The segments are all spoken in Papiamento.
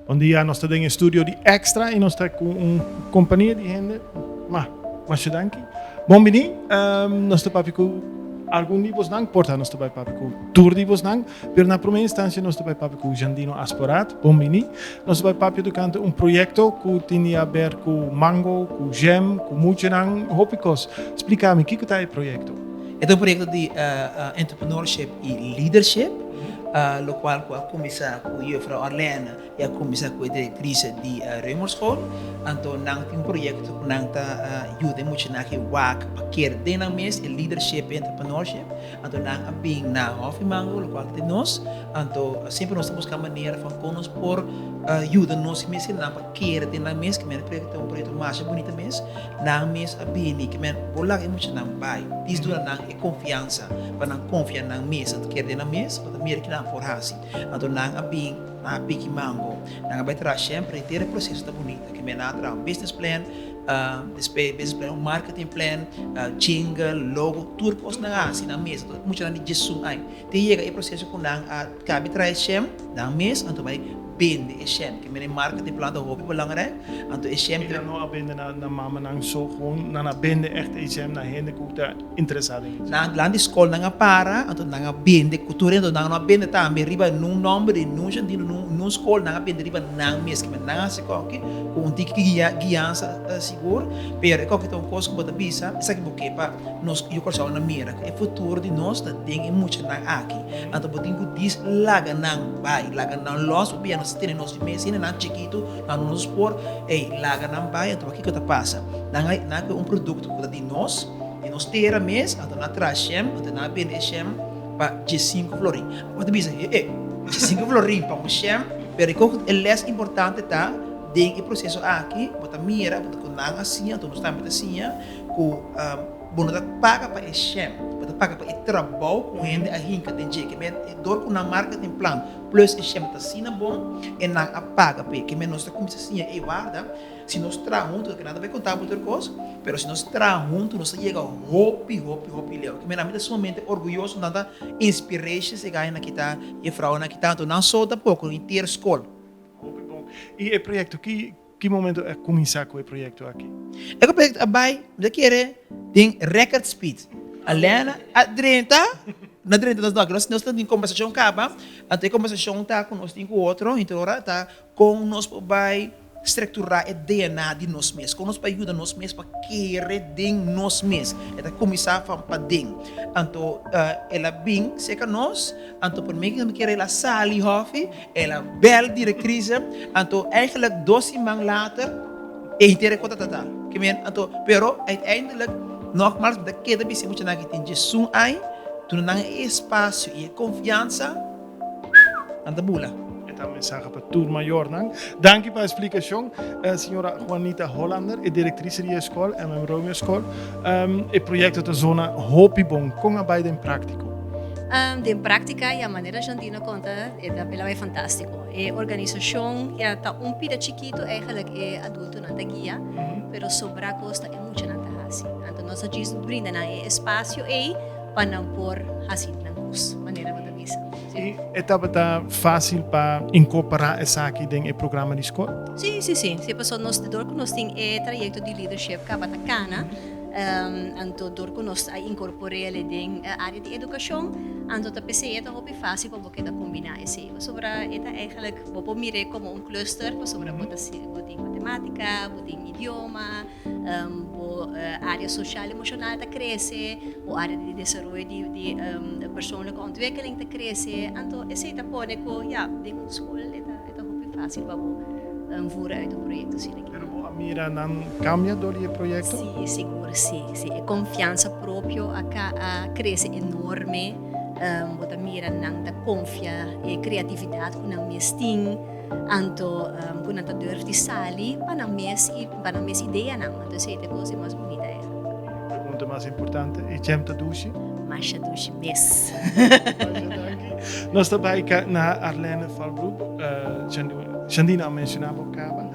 Bon dia, nos ta den e studio di Extra y nos ta cu un compania di hende. Ma, masha danki. Bon bini, nos ta papia cu algun di bosnan, por ta nos ta bay papia cu tur di bosnan, pero na prome instancia nos ta bay papia cu Jandino Asporaat. Bon bini. Nos ta bay papia tocante un proyecto cu tin di haber cu mango, cu jam, cu muchanan, hopi cos. Splica mi, kico ta e proyecto? E ta un proyecto di entrepreneurship y leadership. Lokual ku a kuminsá ku Juffrouw Arlene i a kuminsá ku e direktrise di Reumerschool. Anto nan tin un proyekto ku nan ta yuda e muchanan aki wak pa kere den nan mes e leadership e entrepreneurship. Anto nan a bin na Hòfi Mango lokual ta di nos. Anto semper nos ta buska manera van kon nos por yuda nos mes hendenan pa kere den nan mes. Kimen e proyekto ta un proyekto masha bunita mes. Nan mes a bini kimen bo laga e muchanan bai dis duna nan e konfiansa pa nan konfia nan mes, nan ta kere den nan mes, bo ta mira ki nan por hasi. Anto nan a bin, nan a piki mango, nan a bai traha shemper, henter e proseso ta bunita, ke men nan a traha un business plan, despues business plan un marketing plan, jingle, logo, tur kos nan a hasi nan mes, anto muchanan di diesun aña te yega e proseso ku nan a kabi traha e shem nan mes, anto bai bende e shem, ke men e marketing plan ta hopi belangrijk, anto e shem. I nan no a bende na mamanan so, gewoon nan a bende echt e shem na hende ku ta. interesá den esei. Nan lan di skol nan a para, anto nan a bende ku tur hende, nan no a bende tambe riba nun nòmber di nun sentido, nun skol, nan a bende riba nan mes, kimen nan a hasi kòki ku un tiki guiansa sigur, pero e kòki ta un kos ku bo ta bisa, esaki bo ke pa nos yu Kòrsou nan mira ku e futuro di nos ta den e muchanan aki, anto bo tin ku dis laga nan bai, laga nan lòs, pasobra nos ta tene nos mes hendenan chikitu, nan no nos por, ey laga nan bai, anto kiko ta pasa? Nan a kohe un produkto ku ta di nos. Di nos tera mes, anto nan a traha shem, anto nan a bende e shem pa diesinku florin. Bo ta bisa, e, e, diesinku florin pa un shem? Pero e kos, e les importante ta, den e proseso aki, bo ta mira, bo ta ku nan a siña, anto nos tambe ta siña, ku bo no ta paga pa e shem, bo ta paga pa e trabou ku hende a hinka den dje. Ke men, dor ku nan marketing plan plus e shem ta asina bon, e nan a paga p'e. Ke men nos ta kuminsá siña, ey warda. Si nos traha huntu, ke nan ta bay konta bo tur kos, pero si nos traha huntu nos ta yega hopi, hopi, hopi leu. Ke mira mi ta sumamente orguyoso, nan ta inspirations e gainan ki ta, e vrounan ki ta, anto nan so tampoko, henter skol. Hopi bon. I e proyekto, ki ki momento a kuminsá ku e proyekto aki? E proyekto a bai, mi ta kere, den record speed. Alena a drenta, no a drenta nos no, nos tin kombersashon kaba, anto e kombersashon ta ku nos tin ku otro, henter ora ta Kon nos por bai strukturá e DNA di nos mes? Kon nos por yuda nos mes pa kere den nos mes? E ta kuminsá van paden. Anto el a bin serka nos, anto promé ku mi kere el a sali hòfi, el a bèl direktrise, anto eigentlik dos siman later e henter e kos ta tratá. Ke men, anto, pero uiteindelijk nògmals mi ta keda bisa e muchanan ki tin diesun aña, duna nan e espasio i e konfiansa, Nan ta bula. E ta un mensahe pa tur mayornan. Danki pa e splikashon, señora Juanita Hollander, e direktrise di e skol, MM Romeo Skol. E proyekto ta zona hopi bon. Kon a bai den práktiko? Den práktika, ya manera Jandino a konta, e ta bai fantástiko. E organisashon ya ta un pida chikitu, eigenlijk e adultonan ta guia, pero sobrá kos ta e muchanan ta hasi. Anto nos a djis brinda nan e espasio ei pa nan por hasi nan kos, manera bo ta bisa. I e tabata fásil pa inkorporá esaki den e programa di skol? Sí, sí, sí. Sí, pasobra nos dor ku nos tin e trayekto di leadership kaba ta kana, anto dor ku nos a inkorpor'é den e área di edukashon, anto ta p'esei e ta hopi fásil pa bo keda kombiná esei. Pasobra e ta eigenlijk, bo por mir'é komo un cluster, pasobra bo ta bo tin matemátika, bo tin idioma, Bo área sosial emoshonal ta krese, bo área di desaroyo di persoonlijke ontwikkeling ta krese. Anto esei ta pone ku ya, den un skol e ta hopi fásil pa bo voer uit un proyekto asina aki. Pero bo a mira nan kambia dor di e proyekto? Sí, sigur sí. Sí, e konfiansa propio a krese enorme. Bo ta mira nan ta konfia e kreatividat ku nan mes tin. Anto ku nan ta durf di sali pa nan mes i pa nan mes ideanan. Anto esei ta e kos di mas bunita eigenlijk. Pregunta mas importante, e jam ta dushi? Masha dushi mes. Masha danki. Nos ta bai na Arlene Valbroek. Shandina a menshoná bo kaba.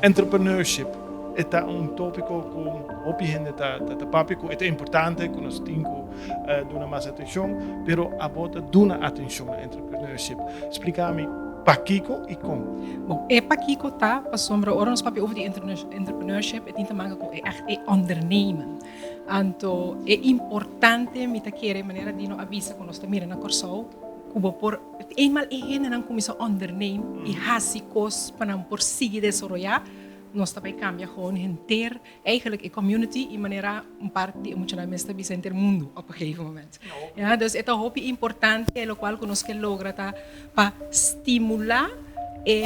Entrepreneurship e ta un tópiko ku hopi hende ta papia ku e ta importante, ku nos tin ku duna mas atenshon, pero abo ta duna atenshon na entrepreneurship. Splika mi. Pakiko i kon? Bon, e pakiko ta pasobra ora nos papia over di entrepreneurship e tin te maken ku e ègt e ondernemen. Anto e importante mi ta kere manera Dino a bisa ku nos ta mira na Kòrsou ku bo por eenmaal e hendenan kuminsá onderneem i hasi kos pa nan por sigui desaroyá nos ta bai kambia gewoon henter Eigenlijk e community y manera un part di e muchanan mes ta bisa henter mundo op een gegeven moment. Ja, dus e ta hopi importante e locual cu nos ke logra ta pa stimula e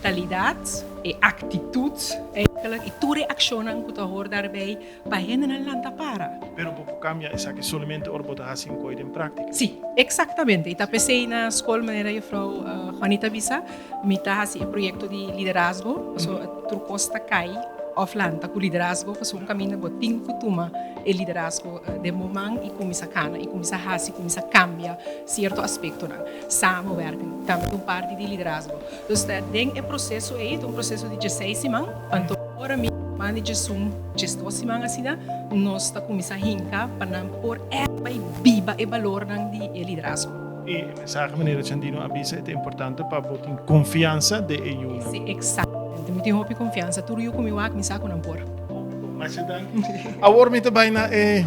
mentalidad, e actitud eigenlijk y tur e accionnan cu ta hoor daarbij pa hendenan lanta para. Pero bo por cambia esaki solamente ora bo ta haci un coy den practica. Si, exactamente. Y ta pesey na school manera juffrouw Juanita bisa, Mi ta hasi e proyekto di liderazgo, pasobra tur kos ta kai òf lanta ku liderazgo, pasobra un kaminda bo tin ku tuma e liderazgo den bo man i kuminsá kana i kuminsá hasi, kuminsá kambia sierto aspektonan. Samenwerking tambe ta un parti di liderazgo. Dus den e proseso ei, ta un proseso di dieseis siman, anto ora mi manda diesun, diesdos siman asina, nos ta kuminsá hinka pa nan por ègt bai biba e balornan di e liderazgo. E mensahe manera Chandino a bisa e ta importante pa bo tin confiansa den e yunan. Si, exactamente. Mi tin hopi confiansa. Tur yu cu mi wak mi sa cu nan por. Hopi bon. Masha danki. Awor mi ta bai na e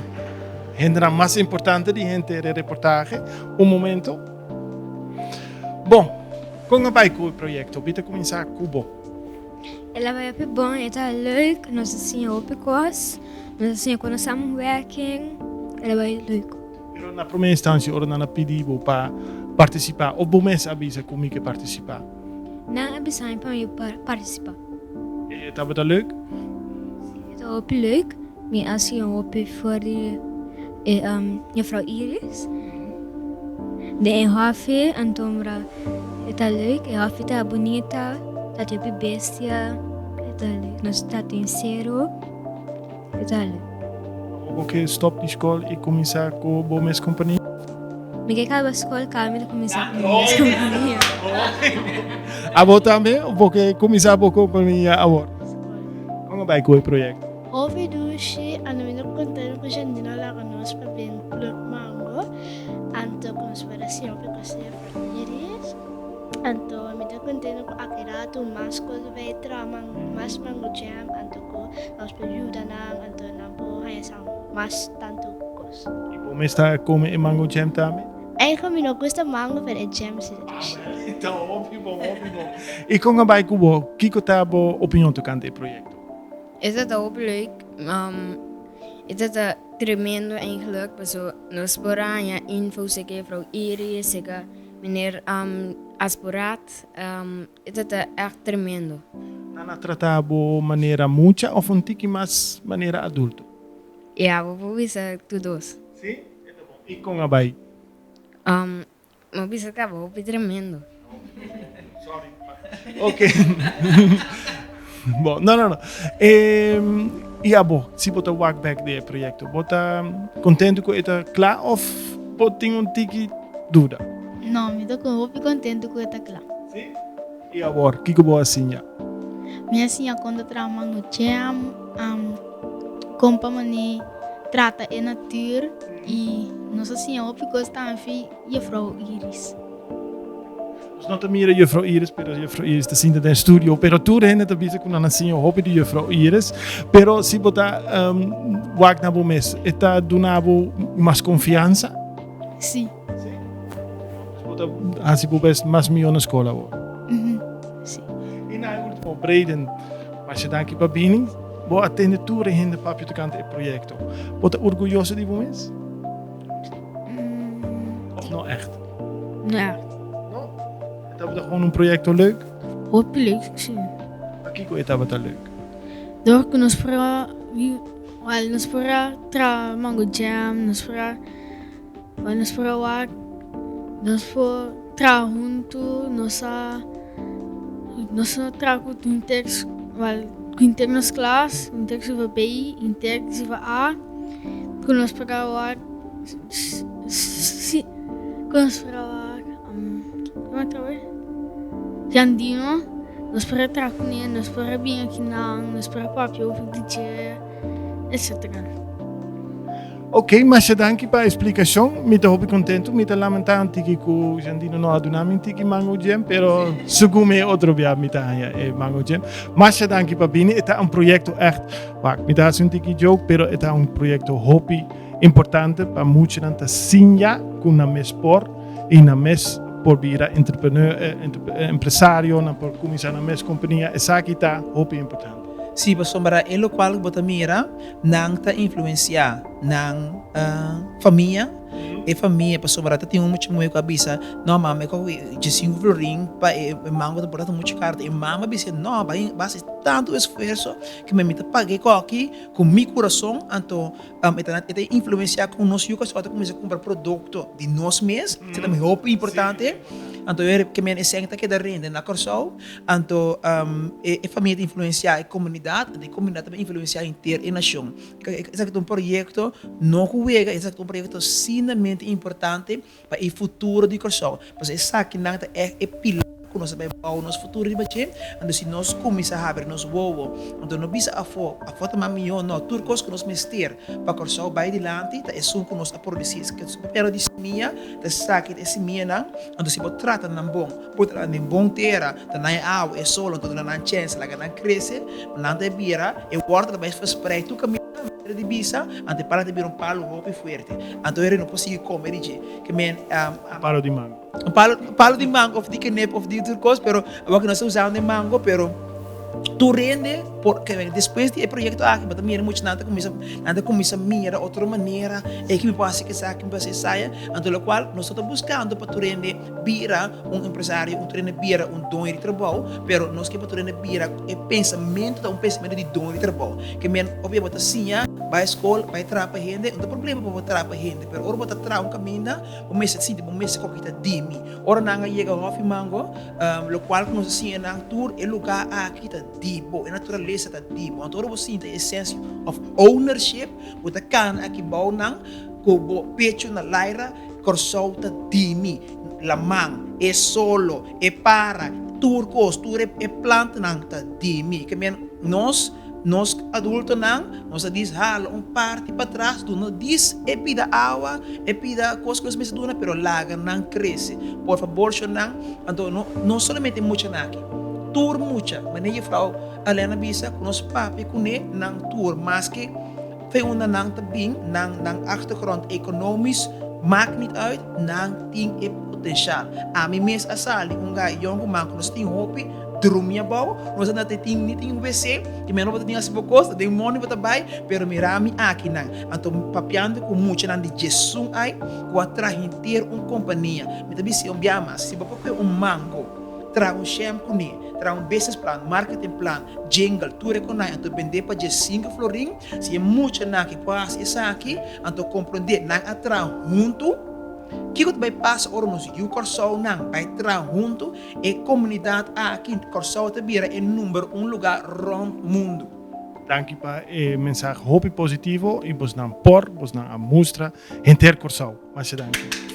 hendenan mas importante di henter e reportahe. Un momento. Bon, con a bai cu e proyecto? Mi ta cuminsa cu bo. El a bai hopi bon, e ta leuk, nos a siña hopi cos, nos a siña con nos samenwerking, el a bai leuk. Pero na promé instansia ora nan a pidi bo pa partisipá of bo mes a bisa ku mi ke partisipá? Nan a bisa mi pa mi partisipá. E tabata leuk? Si, e ta hopi leuk. Mi a siña hopi for di e juffrouw Iris. Den e hòfi antombra e ta leuk. E hòfi ta bunita, ta tin hopi bestia, e ta leuk. Nos ta tin sero. E ta leuk. Bo ke stop di skol i kuminsá ku bo mes kompania? Mi ke kaba skol kaba mi ta kuminsá ku mi mes kompania. Abo tambe of bo ke kuminsá bo kompania awor? Kon a bai ku e proyekto? Hopi dushi, anto mi ta kontentu ku Jandino a laga nos pa bin pluk mango, anto ku nos por a siña hopi kos di Jufrou Iris. Anto mi ta kontentu ku aki ratu mas kos bai traha mas mango jam, anto ku nos por yuda nan, anto nan por haña sa mas tantu kos. I bo mes ta kome e mango jam tambe? Eigenlijk mi no gusta mango pero e jam si ta dushi. Ta hopi bon, hopi bon. I kon a bai ku bo? Kiko ta bo opinion tokante e proyekto? Esei ta hopi leuk. E ta ta tremendo eigenlijk paso nos por a haña info seka juffrouw Iris, seka meneer Asporaat. E ta ta ègt tremendo. Nan a trata bo manera mucha òf un tiki mas manera adulto? Ya, bo por bisa tur dos. Sí? E ta bon. I kon a bai? Bo bisa kaba hopi tremendo. Sorry. Ok. Bon, no, no, no. I abo, si bo ta wak bek di e proyekto, bo ta kontentu ku e ta kla òf bo tin un tiki duda? No, mi ta hopi kontentu ku e ta kla. Sí? I awor, kiko bo a siña? Mi a siña kon ta traha mango jam, kon pa mane trata e natuur i nos a siña hopi kos tambe fi Juffrouw Iris. Nos no ta mira Juffrouw Iris, pero Juffrouw Iris ta sinta den studio. Pero tur hende ta bisa ku nan a siña hopi di Juffrouw Iris. Pero si bo ta wak na bo mes, e ta duna bo mas konfiansa? Sí. Sí? Bo ta hasi bo bes mas mihó na skol awor? Sí. I na e último, Brayden, masha danki pa bini. Bo a tende tur e hende papia tokante e proyekto. Bo ta orguyoso di bo mes? Of no ègt? No ègt. No? E tabata gewoon un proyekto leuk? Hopi leuk, sí. Pakiko e tabata leuk? Dor ku nos por a, wèl, nos por a traha mango jam, nos por a. Ora nos por a wak, nos por traha huntu, nos a nos a traha ku henter wèl ku henter nos klas, henter sifa B, henter sifa A, ku nos por a wak si ku nos por a wak kiko otra bes? Jandino, nos por a traha kuné, nos por a bin akinan, nos por a papia over di dje, etcetera. Ok, masha danki pa e splikashon. Mi ta hopi kontentu. Mi ta lamentá un tiki ku Jandino no a duna mi un tiki mango jam, pero segun mi e otro bia mi ta haña e mango jam. Masha danki pa bini. E ta un proyekto ègt, wak, mi ta hasi un tiki joke, pero e ta un proyekto hopi importante pa muchanan ta siña ku nan mes por i nan mes por bira entrepreneur, empresario, nan por kuminsá nan mes kompania. Esaki ta hopi importante. Sí, pasobra e lokual ku bo ta mira, nan ta influensiá nan famia, e famia, pasobra ta tin un mucha muhé ku a bisa, no mama e kohe diesinku florin pa e mango ta por ta muchu karo, e mama a bisa no bai hasi tantu esfuerso ku mi ta paga e koki ku mi kurason, anto e ta e ta influensiá ku nos yu kòrsou ta kuminsá kumpra produkto di nos mes, esei ta hopi importante, anto ke men esei ta keda rende na Kòrsou. Anto e famia ta influensiá e komunidat, anto e komunidat ta influensiá henter e nashon. Esaki ta un proyekto no ku wega, esaki ta un proyekto sumamente importante pa e futuro di Kòrsou. Pasobra esakinan ta ègt e pilar ku nos ta bai bou nos futuro riba dje. Anto si nos kuminsá habri nos wowo, anto no bisa afó, afó ta mas mihó, no, tur kos ku nos mester pa Kòrsou bai dilanti ta esun ku nos a produsí. Pero di simia ta esaki ta e simianan, anto si bo trata nan bon, Por ta den bon tera, ta nan e awa, e sol, anto duna nan chèns, laga nan krese, nan ta bira, e wòrtel ta bai verspreid tur kaminda, manera di bisa, anto e palu ta bira un palu hopi fuerte. Anto e rei no por sigui kome di dje. Ke men, Un palu di mango. Un palu, un palu di mango òf di kenep òf di tur kos, pero awor ku nos ta usando e mango, pero tur hende por, ke men, despues di e proyekto aki bo ta mira muchanan ta kuminsa, nan ta kuminsa mira otro manera, e ki mi por hasi esaki, mi por hasi esaya, anto lokual nos no ta buskando pa tur hende bira un empresario, un tur hende bira un doño di trabou, pero nos ke pa tur hende bira e pensamentu ta un pensamentu di doño di trabou. Ke men obia bo ta siña bai skol, bai traha pa hende, no ta problema pa bo traha pa hende, pero ora bo ta traha un kaminda bo mester sinti bo mester koki ta di mi. Ora nan a yega Hòfi Mango, lokual ku nos a siña nan tur e lugá aki ta di bo, e naturalesa ta di bo. Anto ora bo sinti e sense of ownership, bo ta kana aki bou nan ku bo pechu na laira, Kòrsou ta di mi, laman, e solo, e para, tur kos, tur e plantanan ta di mi. Ke men nos, nos adultonan, nos a dis hala un parti patras, duna dis e pida awa, e pida kos ku nos mester duna, pero laga nan krese. Por fabor shornan, anto no, no solamente muchanan aki, tur mucha, manera jefrou Alena bisa ku nos papia kuné nan tur, maske. Fe unda nan ta bin, nan nan achtergrond economisch maakt niet uit, nan tin e potencial. Ami mes a sali un gai yonguman ku nos tin hopi drumi abou, nos a tin ni tin wc, ki meno bo ta tin hasi bo kos, ta den mondi bo ta bai, pero mira mi akinan. Anto papiando ku muchanan di djesun ai ku a traha henter un kompania. Mi ta bisa un bia mas, si bo por kohe un mango, traha un shèm kuné, traha un business plan, marketing plan, Jingle, tur e konai anto bendé pa dje sinku florin, si e muchanan ki por hasi esaki, anto komprondé nan a traha huntu, kiko ta bai pasa ora nos yu Kòrsounan bai traha huntu, e komunidat aki, Kòrsou ta bira e number un lugá rònt mundu. Danki pa e mensahe hopi positivo i bosnan por, bosnan a mustra henter Kòrsou. Masha danki.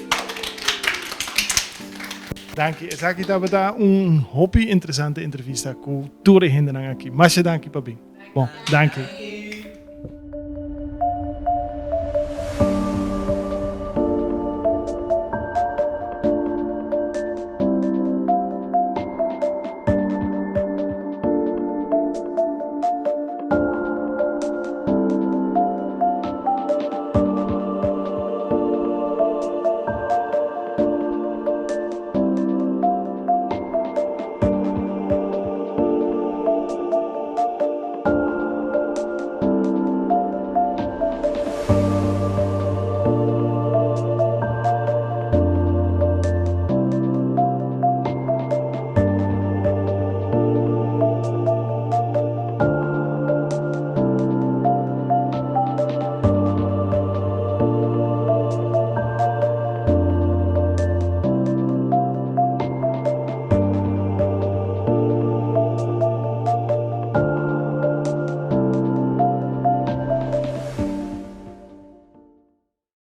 Danki. Esaki tabata un hopi interesante entrevista ku tur e hendenan aki. Masha danki pa bin. Bon, danki.